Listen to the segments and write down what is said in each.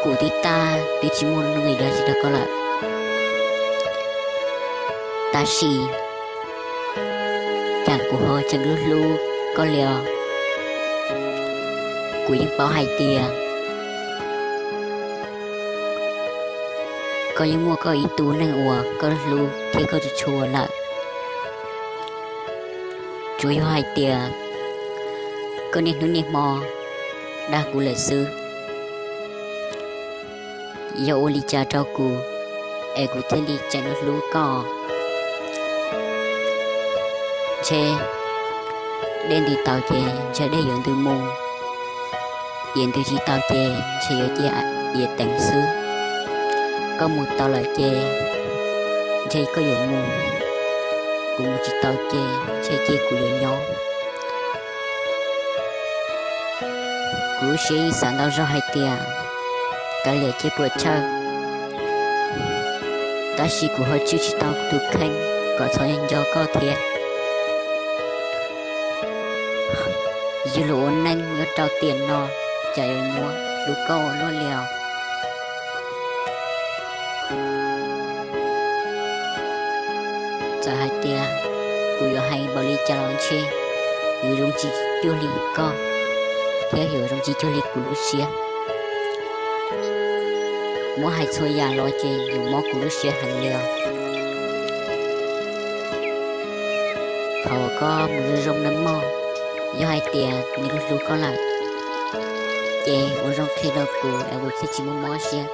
Kuv twb tag twb tsis muaj nuj nqis dab tsi rau koj lawm, tab sis cas kuv ho tseem hlub hlub koj li os. Kuv yeej paub hais tias koj yeej muaj koj ib tug neeg uas koj hlub thiab koj tshua tshua lawm. Tsuas yog hais tias koj niaj hnub niaj hmo dag kuv lawm xwb. Yog ua li cas rau kuv es kuv thiaj li tseem hlub koj? Ntshe dej ntws tau ces ntshe dej yuav ntws mus, iav ntws tsis tau ces ntshe yuav cia iav teev xwb. Koj mus tau lawm ces ntshe koj yuav mus, kuv mus tsis tau ces ntshe cia kuv yuav nyob. Kuv lub siab yeej xav ntau zog hais tias kav liam cia puas tsawg, tab sis kuv ho tswj tsis tau kuv tus kheej kom txhob nco koj thiab. Yog luag ua neej nyob rau tiam no cas yuav nyuaj hlub koj ua luaj li os. Txawm hais tias kuv yuav hais npaum li cas los ntshe yuav zoo tsis cuag li koj, thiab yuav zoo tsis cuag li kuv lub siab. Muab hais txhua yam los ces yuav mob kuv lub siab heev li os. Thov koj mus zoo zoo nawb mog, yog hais tias nws hlub hlub koj lawm ces ua zoo qhia rau kuv es kuv thiaj tsis muaj mob siab.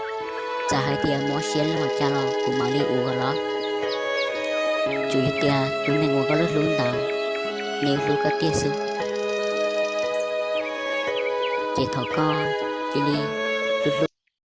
Txawm hais tias mob siab li cas los kuv mam li ua los, tsuas yog tias tus neeg uas koj hlub hlub ntawd nws hlub koj tiag xwb, ces thov koj cia li